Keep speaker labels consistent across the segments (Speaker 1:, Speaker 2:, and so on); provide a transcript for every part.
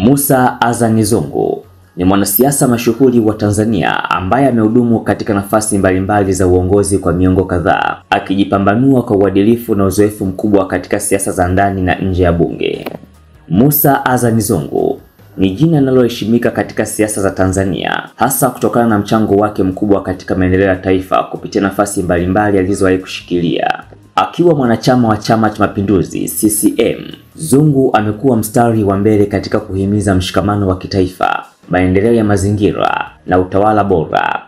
Speaker 1: Mussa Azzan Zungu ni mwanasiasa mashuhuri wa Tanzania ambaye amehudumu katika nafasi mbalimbali za uongozi kwa miongo kadhaa, akijipambanua kwa uadilifu na uzoefu mkubwa katika siasa za ndani na nje ya bunge. Mussa Azzan Zungu ni jina linaloheshimika katika siasa za Tanzania, hasa kutokana na mchango wake mkubwa katika maendeleo ya taifa kupitia nafasi mbalimbali alizowahi kushikilia. Akiwa mwanachama wa Chama cha Mapinduzi CCM, Zungu amekuwa mstari wa mbele katika kuhimiza mshikamano wa kitaifa, maendeleo ya mazingira na utawala bora.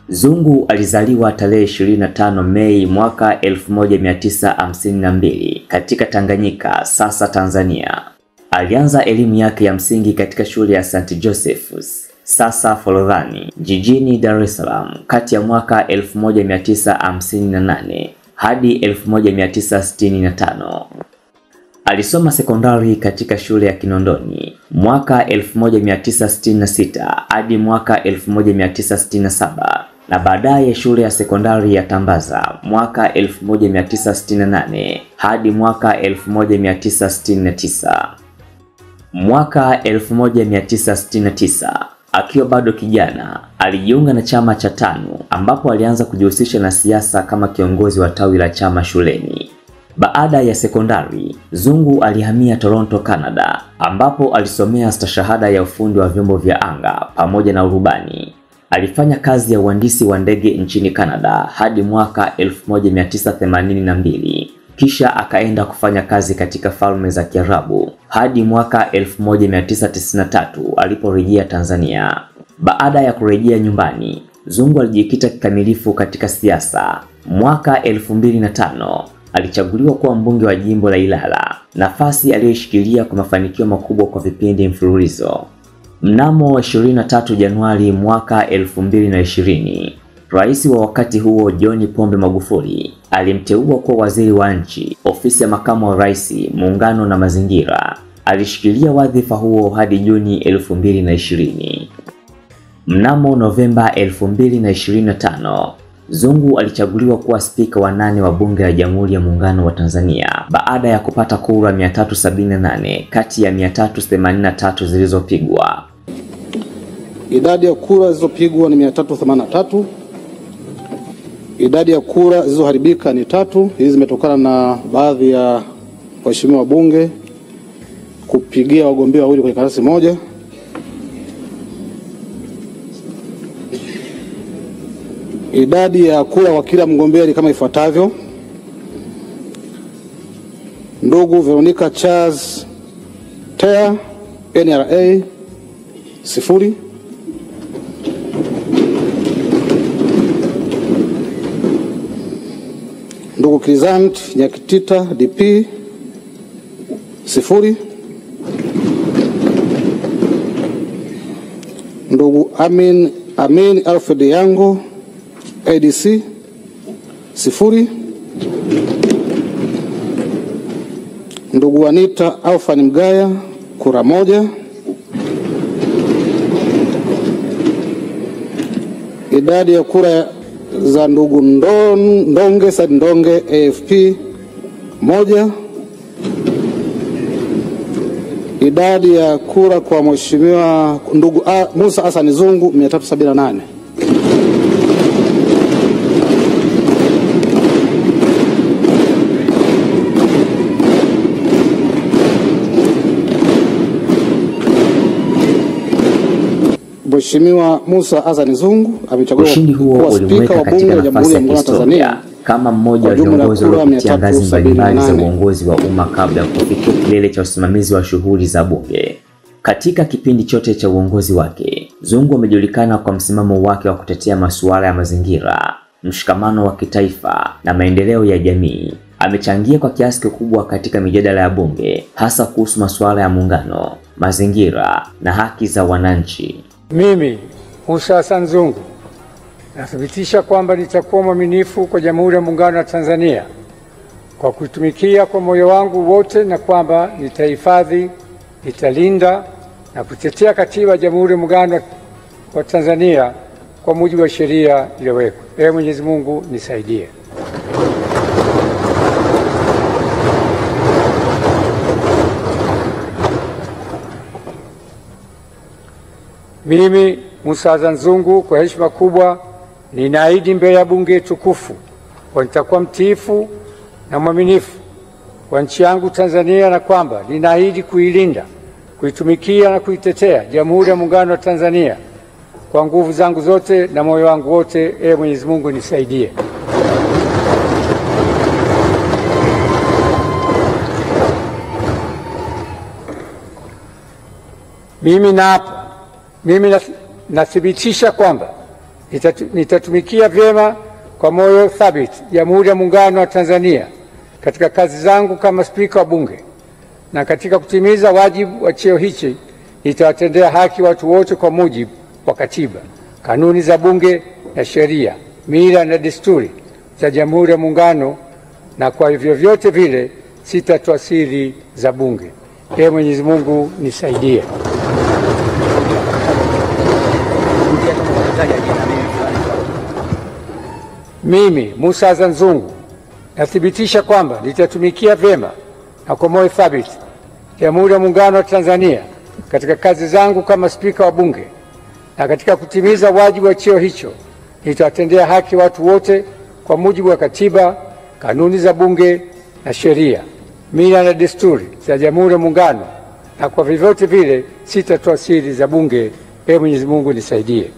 Speaker 1: Zungu alizaliwa tarehe 25 Mei mwaka 1952 katika Tanganyika, sasa Tanzania. Alianza elimu yake ya msingi katika shule ya St. Joseph's, sasa Forodhani, jijini Dar es Salaam kati ya mwaka 1958 hadi 1965. Alisoma sekondari katika shule ya Kinondoni mwaka 1966 hadi mwaka 1967 na baadaye shule ya sekondari ya Tambaza mwaka 1968 hadi mwaka 1969. Mwaka 1969 akiwa bado kijana alijiunga na chama cha TANU ambapo alianza kujihusisha na siasa kama kiongozi wa tawi la chama shuleni. Baada ya sekondari, Zungu alihamia Toronto, Canada, ambapo alisomea stashahada ya ufundi wa vyombo vya anga pamoja na urubani. Alifanya kazi ya uhandisi wa ndege nchini Canada hadi mwaka 1982. Kisha akaenda kufanya kazi katika Falme za Kiarabu hadi mwaka 1993 aliporejea Tanzania. Baada ya kurejea nyumbani, Zungu alijikita kikamilifu katika siasa. Mwaka 2005 alichaguliwa kuwa mbunge wa jimbo la Ilala, nafasi aliyoshikilia kwa mafanikio makubwa kwa vipindi mfululizo. Mnamo 23 Januari mwaka 2020, Rais wa wakati huo John Pombe Magufuli alimteua kuwa waziri wa nchi, ofisi ya makamu wa rais, muungano na mazingira. Alishikilia wadhifa huo hadi Juni 2020. Mnamo Novemba 2025, Zungu alichaguliwa kuwa spika wa 8 wa Bunge la Jamhuri ya Muungano wa Tanzania baada ya kupata kura 378 kati ya 383 zilizopigwa.
Speaker 2: Idadi ya kura zilizopigwa ni 383. Idadi ya kura zilizoharibika ni 3. Hizi zimetokana na baadhi ya waheshimiwa wabunge kupigia wagombea wawili kwenye karatasi moja. Idadi ya kura kwa kila mgombea ni kama ifuatavyo. Ndugu Veronica Charles Tea, NRA, 0. Ndugu Crisant Nyakitita, DP, 0. Ndugu Amin Alfred Yango, ADC, 0. Ndugu Anita Alfan Mgaya, kura 1. Idadi ya kura za ndugu Ndonge Said Ndonge, AFP, 1. Idadi ya kura kwa mheshimiwa ndugu Mussa Azzan Zungu 378. Mheshimiwa Mussa Azzan Zungu amechaguliwa
Speaker 1: Ushindi huo
Speaker 2: kuwa spika
Speaker 1: ulimweka
Speaker 2: wa
Speaker 1: katika
Speaker 2: Bunge la
Speaker 1: nafasi
Speaker 2: Jamhuri
Speaker 1: ya
Speaker 2: ya Muungano wa
Speaker 1: kihistoria
Speaker 2: Tanzania
Speaker 1: kama mmoja
Speaker 2: kwa
Speaker 1: wa
Speaker 2: jumla ya
Speaker 1: viongozi
Speaker 2: kura
Speaker 1: waliopitia ngazi mbalimbali za
Speaker 2: 378.
Speaker 1: uongozi wa umma kabla ya kufikia kilele cha usimamizi wa shughuli za bunge. Katika kipindi chote cha uongozi wake, Zungu amejulikana kwa msimamo wake wa kutetea masuala ya mazingira, mshikamano wa kitaifa na maendeleo ya jamii. Amechangia kwa kiasi kikubwa katika mijadala ya bunge, hasa kuhusu masuala ya muungano, mazingira na haki za wananchi.
Speaker 3: Mimi Mussa Azzan Zungu nathibitisha kwamba nitakuwa mwaminifu kwa Jamhuri ya Muungano wa Tanzania kwa kuitumikia kwa moyo wangu wote, na kwamba nitahifadhi, nitalinda na kutetea Katiba ya Jamhuri ya Muungano wa Tanzania kwa mujibu wa sheria iliyowekwa. Ee Mwenyezi Mungu nisaidie. Mimi Mussa Azzan Zungu, kwa heshima kubwa ninaahidi mbele ya bunge tukufu kwa nitakuwa mtiifu na mwaminifu kwa nchi yangu Tanzania, na kwamba ninaahidi kuilinda, kuitumikia na kuitetea Jamhuri ya Muungano wa Tanzania kwa nguvu zangu zote na moyo wangu wote. Ee Mwenyezi Mungu nisaidie. Mimi naapa, mimi nathibitisha kwamba nitatumikia vyema kwa moyo thabiti Jamhuri ya Muungano wa Tanzania katika kazi zangu kama Spika wa Bunge, na katika kutimiza wajibu wa cheo hichi nitawatendea haki watu wote kwa mujibu wa Katiba, kanuni za Bunge na sheria, mila na desturi za Jamhuri ya Muungano, na kwa vyovyote vile sitatoa siri za Bunge. Ee Mwenyezi Mungu nisaidie. Mimi Mussa Azzan Zungu nathibitisha kwamba nitatumikia vyema na kwa moyo thabiti Jamhuri ya Muungano wa Tanzania katika kazi zangu kama Spika wa Bunge, na katika kutimiza wajibu wa cheo hicho nitawatendea haki watu wote kwa mujibu wa Katiba, kanuni za Bunge na sheria, mila na desturi za Jamhuri ya Muungano, na kwa vyovyote vile sitatoa siri za Bunge. Ee Mwenyezi Mungu nisaidie.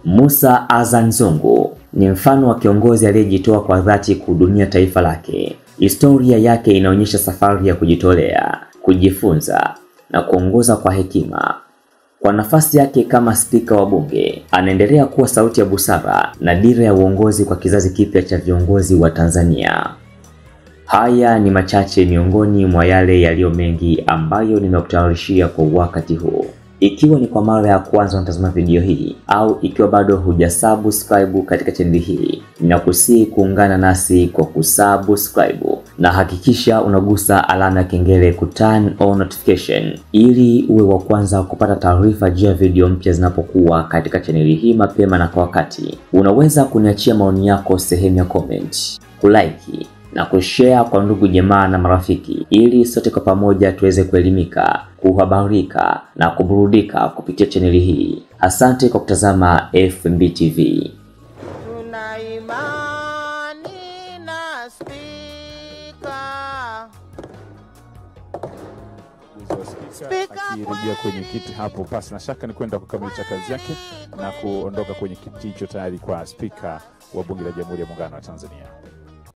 Speaker 1: Mussa Azzan Zungu ni mfano wa kiongozi aliyejitoa kwa dhati kuhudumia taifa lake. Historia yake inaonyesha safari ya kujitolea, kujifunza na kuongoza kwa hekima. Kwa nafasi yake kama Spika wa Bunge, anaendelea kuwa sauti ya busara na dira ya uongozi kwa kizazi kipya cha viongozi wa Tanzania. Haya ni machache miongoni mwa yale yaliyo mengi ambayo nimekutayarishia kwa wakati huu. Ikiwa ni kwa mara ya kwanza unatazama video hii au ikiwa bado hujasubscribe katika channel hii, ninakusihi kuungana nasi kwa kusubscribe na hakikisha unagusa alama ya kengele ku turn on notification ili uwe wa kwanza kupata taarifa juu ya video mpya zinapokuwa katika channel hii mapema na kwa wakati. Unaweza kuniachia maoni yako sehemu ya comment, kulike na kushare kwa ndugu jamaa na marafiki ili sote kwa pamoja tuweze kuelimika, kuhabarika na kuburudika kupitia chaneli hii. Asante kwa kutazama FMB TV.
Speaker 4: Tuna imani na Spika.
Speaker 5: Akirejea kwenye kiti hapo, pasi na shaka ni kwenda kukamilisha kazi yake na kuondoka kwenye kiti hicho tayari kwa Spika wa Bunge la Jamhuri ya Muungano wa Tanzania.